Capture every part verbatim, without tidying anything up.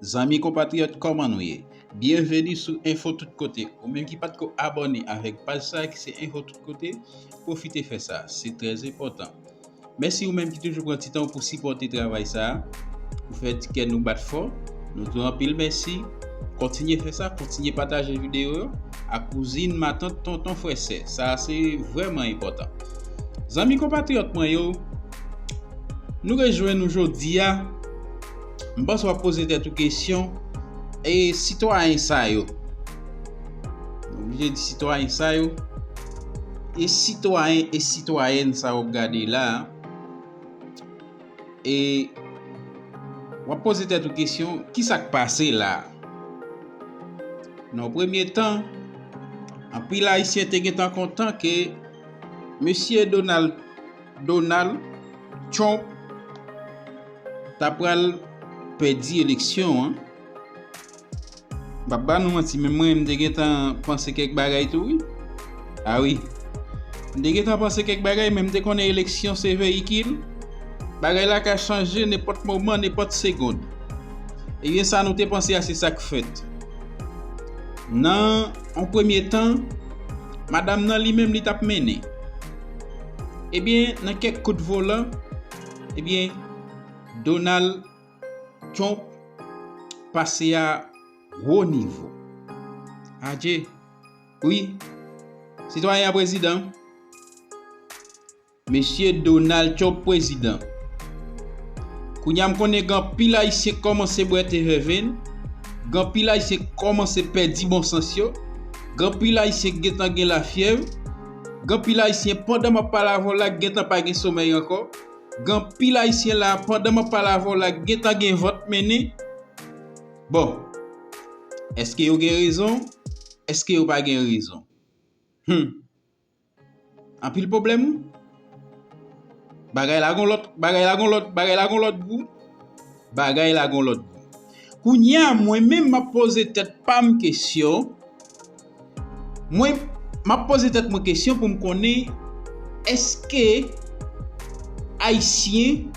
Zanmi konpatriyòt, kòman nou ye? Byenveni sou Enfo Tout Kote. Ou menm ki pa t ko abòne avèk paj sa a ki se Enfo Tout Kote, pwofite fè sa. Se trè enpòtan. Mèsi ou menm ki toujou pran ti tan w pou sipòte travay sa a, pou fè ti kè nou bat fò. Nou di w anpil mèsi. Kontinye fè sa, kontinye pataje videyo yo ak kouzin, matant, tonton, frè, sè. Sa a se vrèman enpòtan. Zanmi konpatriyòt mwen yo, nou rejwenn nou jodi a. M panse w ap poze tèt ou kesyon, e sitwayen sa yo, nou oblije di sitwayen sa yo, e sitwayen e sitwayèn sa w ap gade la a, e w ap poze tèt ou kesyon, ki sa k pase la a? Nan premye tan, anpil Ayisyen te gentan kontan ke mesye Donald, Donald Trump ta pral pèdi eleksyon an. M p ap ba nou manti, menm mwen, m te gentan panse kèk bagay tou, wi. A wi. M te gentan panse kèk bagay, men m te konnen eleksyon se veyikil. Bagay la ka chanje nenpòt moman, nenpòt segonn. Ebyen, sa nou te panse a, se sa k fèt. Nan yon premye tan, madanm nan li menm, li t ap mennen. Ebyen, nan kèk kout volan, ebyen, Donald Trump pase a wo nivo. Adje. Wi. Sitwayen an prezidan. Mesye Donald Trump prezidan. Kounye a m konnen gen anpil Ayisyen k kòmanse bwè te vèvenn. Gen anpil Ayisyen k kòmanse pèdi bon sans yo. Gen anpil Ayisyen k gentan gen lafyèv. Gen anpil Ayisyen, pandan m ap pale avè w la, k gentan pa gen somèy ankò. Gen anpil Ayisyen la, pandan m ap pale avè w la, k gentan gen vant mennen. Bon, èske yo gen rezon? Èske yo pa gen rezon? Hmm. Anpil pwoblèm, wi. Bagay la gon lòt, bagay la gon lòt, bagay la gon lòt gou. Bagay la gon lòt gou. Kounye a, mwen menm, m ap poze tèt pa m kesyon. Mwen, m ap poze tèt mwen kesyon pou m konnen, èske Ayisyen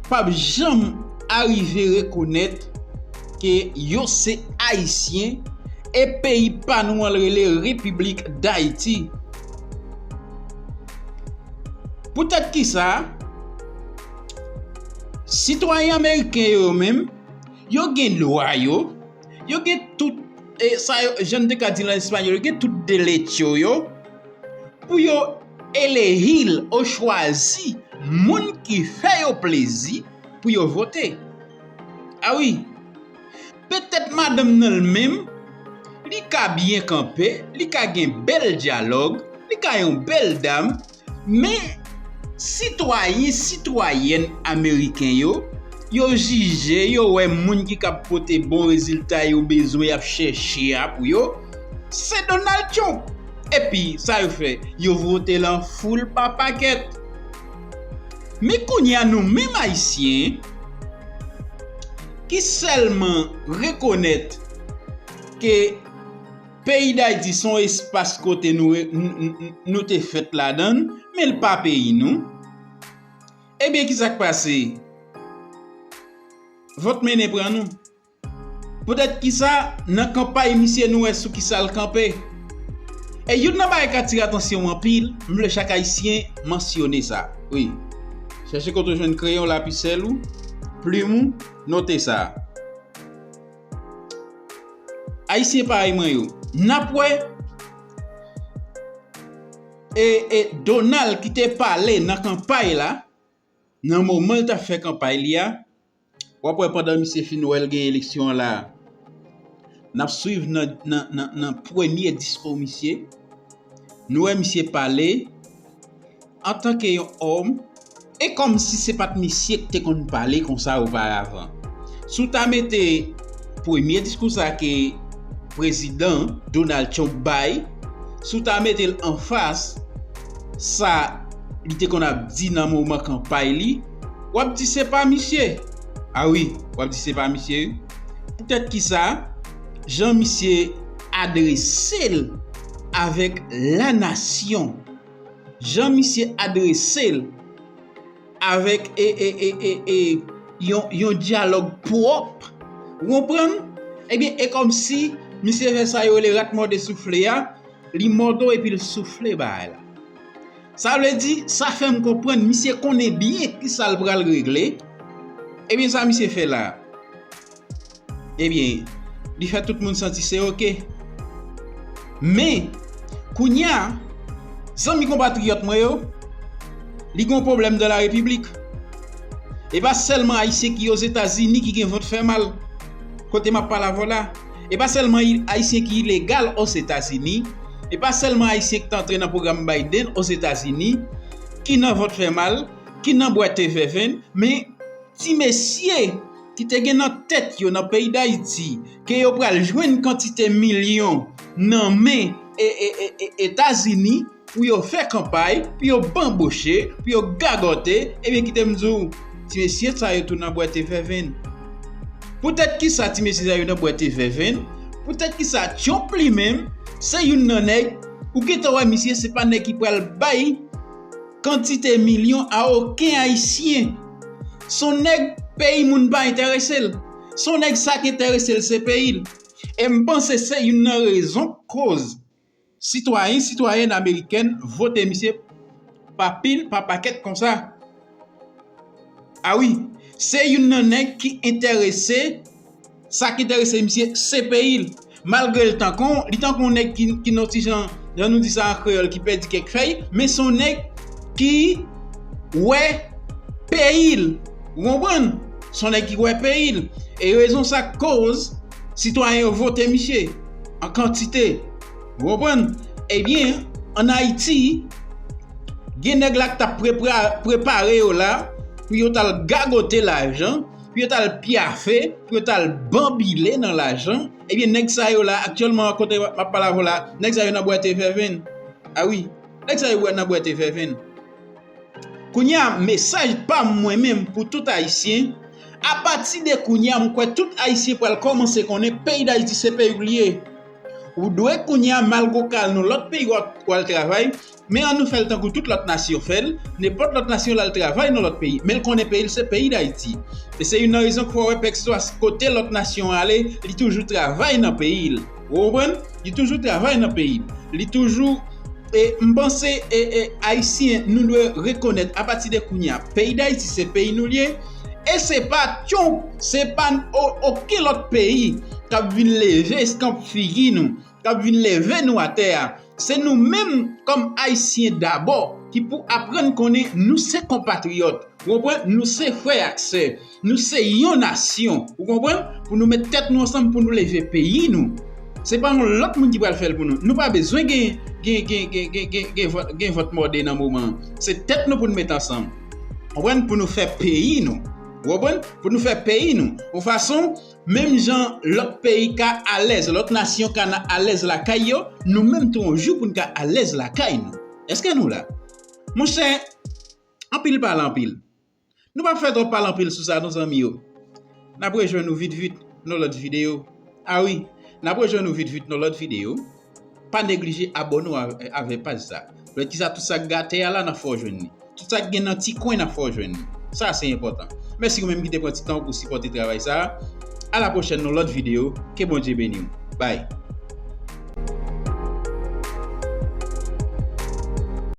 p ap janm arive rekonèt ke yo se Ayisyen e peyi pa nou an rele Repiblik Dayiti? Poutèt kisa sitwayen ameriken yo menm, yo gen dwa yo, yo gen tout, e, sa yo, jan n te ka di l an espanyòl, yo gen tout derecho yo pou yo elegi ou chwazi moun ki fè yo plezi pou yo vote. A wi, petèt madanm nan l menm, li ka byen kanpe, li ka gen bèl dyalòg, li ka yon bèl dam, men sitwayen, sitwayèn ameriken yo, yo jije, yo wè moun ki kab pote bon rezilta yo bezwen, y ap chèche a pou yo, se Donald Trump. Epi, sa yo fè? Yo vote l an foul pa pakèt. Men kounye a, nou menm Ayisyen, ki sèlman rekonèt ke peyi Dayiti se yon espas kote nou, nou, nou, nou te fèt ladan l, men l pa peyi nou. Ebyen, ki sa k pase? Vant mennen pran nou. Poutèt kisa, nan kanpay misye, nou wè sou kisa l kanpe. E youn nan bagay k atire atansyon m anpil, m vle chak Ayisyen mansyone sa. Wi. Chèche kote w jwenn kreyon, lapisèl ou, plim ou, note sa. Ayisyen parèy mwen yo, n ap wè, e, e, Donald ki te pale nan kanpay la, nan moman l t ap fè kanpay li a, w ap wè pandan misye fin wè l gen eleksyon an la, n ap swiv nan, nan, nan, nan premye diskou misye, nou wè misye pale antanke yon òm, e kòmsi se pa t misye k te konn pale konsa oparavan. Si w ta mete premye diskou sa ke prezidan Donald Trump bay, si w ta mete l anfas sa li te konn ap di nan moman kanpay li, w ap di se pa misye. A wi, w ap di se pa misye, wi. Poutèt kisa? Jan misye adrese l avèk lanasyon, jan misye adrese l avèk, e, e, e, e, e, yon, yon dyalòg pwòp. Ou konprann? Ebyen, e kòmsi misye fè sa yo rele rat mòde soufle a, li mòde w epi l soufle bagay la. Sa vle di, sa fè m konprann misye konnen byen kisa l pral regle. Ebyen, sa misye fè la a. Ebyen, li fè tout moun santi se oke. Men, kounye a, zanmi konpatriyòt mwen yo, li gen yon pwoblèm dan la repiblik. E pa sèlman Ayisyen ki Ozetazini ki gen vant fè mal, kote m ap pale avè w la. E pa sèlman i- Ayisyen ki ilegal Ozetazini. E pa sèlman Ayisyen ki t antre nan pwogram Biden Ozetazini, ki nan vant fè mal, ki nan bwate vèvenn, men ti mesye ki te gen nan tèt yo nan peyi Dayiti ke yo pral jwenn kantite milyon nan men e, e, e, e, Etazini pou yo fè kanpay, pou yo banboche, pou yo gagòte, ebyen kite m di w, ti mesye sa yo tou nan bwate vèvenn. Poutèt kisa ti mesye sa yo nan bwate vèvenn? Poutèt kisa Trump li menm, se youn nan nèg, ou gentan wè misye se pa nèg ki pral bay kantite milyon a okenn Ayisyen. Se yon nèg peyi moun pa enterese l. Se yon nèg sa k enterese l se peyi l. E m panse se youn nan rezon k koz sitwayen, sitwayèn amerikèn vote misye pa pil, pa pakèt konsa. A wi, se youn nan nèg ki enterese, sa k enterese misye, se peyi l. Malgre l tankou, li tankou yon nèg ki, ki nan ti jan, jan nou di sa an kreyòl, ki pèdi kèk fèy, men se yon nèg ki wè peyi l. Ou konprann? Se yon nèg ki wè peyi l. E rezon sa k koz sitwayen yo vote misye an kantite. Ou konprann? Ebyen, ann Ayiti, gen nèg la k t ap prepra- prepare yo la pou yo t al gagote lajan, pou yo t al pyafe, pou yo t al banbile nan lajan. Ebyen, nèg sa yo la, aktyèlman, kote m ap pale avè w la, nèg sa yo nan bwate vèvenn. A wi, nèg sa yo nan bwate vèvenn. Kounye a, mesaj pa m mwen menm pou tout Ayisyen, apati de kounye a, m kwè tout Ayisyen pral kòmanse konnen peyi Dayiti se peyi w li ye. Ou dwe kounye a, malgre w ka al nan lòt peyi w al travay, men ann nou fè l tankou tout lòt nasyon fè l, nenpòt lòt nasyon l al travay nan lòt peyi, men l konnen peyi l se peyi Dayiti. E se youn nan rezon k fè w wè kèlkeswa kote lòt nasyon ale, li toujou travay nan peyi l. Ou konprann? Li toujou travay nan peyi l. Li toujou, e m panse, e, e, Ayisyen, nou dwe rekonèt apati de kounye a, peyi Dayiti se peyi nou l ye. E se pa Trump, se pa o- okenn lòt peyi k ap vin leve eskanp figi nou, k ap vin leve nou atè a. Se nou menm, kòm Ayisyen dabò, ki pou aprann konnen nou se konpatriyòt. Ou konprann? Nou se frè ak sè. Nou se yon nasyon. Ou konprann? Pou nou met tèt nou ansanm, pou nou leve peyi nou. Se pa yon lòt moun ki pral fè l pou nou. Nou pa bezwen gen, gen, gen, gen, gen, gen, gen vant, gen vant mòde nan moman an. Se tèt nou pou nou met ansanm. Ou konprann? Pou nou fè peyi nou. Ou konprann? Pou nou fè peyi nou. Yon fason, menm jan lòt peyi ka alèz, lòt nasyon ka nan alèz lakay yo, nou menm tou yon jou pou n ka alèz lakay nou. Èske nou la? Monchè, anpil pale anpil. Nou p ap fè twòp pale anpil sou sa non, zanmi yo. N ap rejwenn nou vit vit nan lòt videyo. A wi, n ap rejwenn nou vit vit nan lòt videyo. Pa neglije abòne w avè, avè paj sa. Lè kisa tout sa k gate a la, n ap fè w jwenn li. Tout sa k gen nan ti kwen, n ap fè w jwenn li. Sa se enpòtan. Mèsi ou menm ki te pran ti tan w pou sipòte travay sa a. A la pwochèn nan lòt videyo. Ke Bondye beni w. Bye.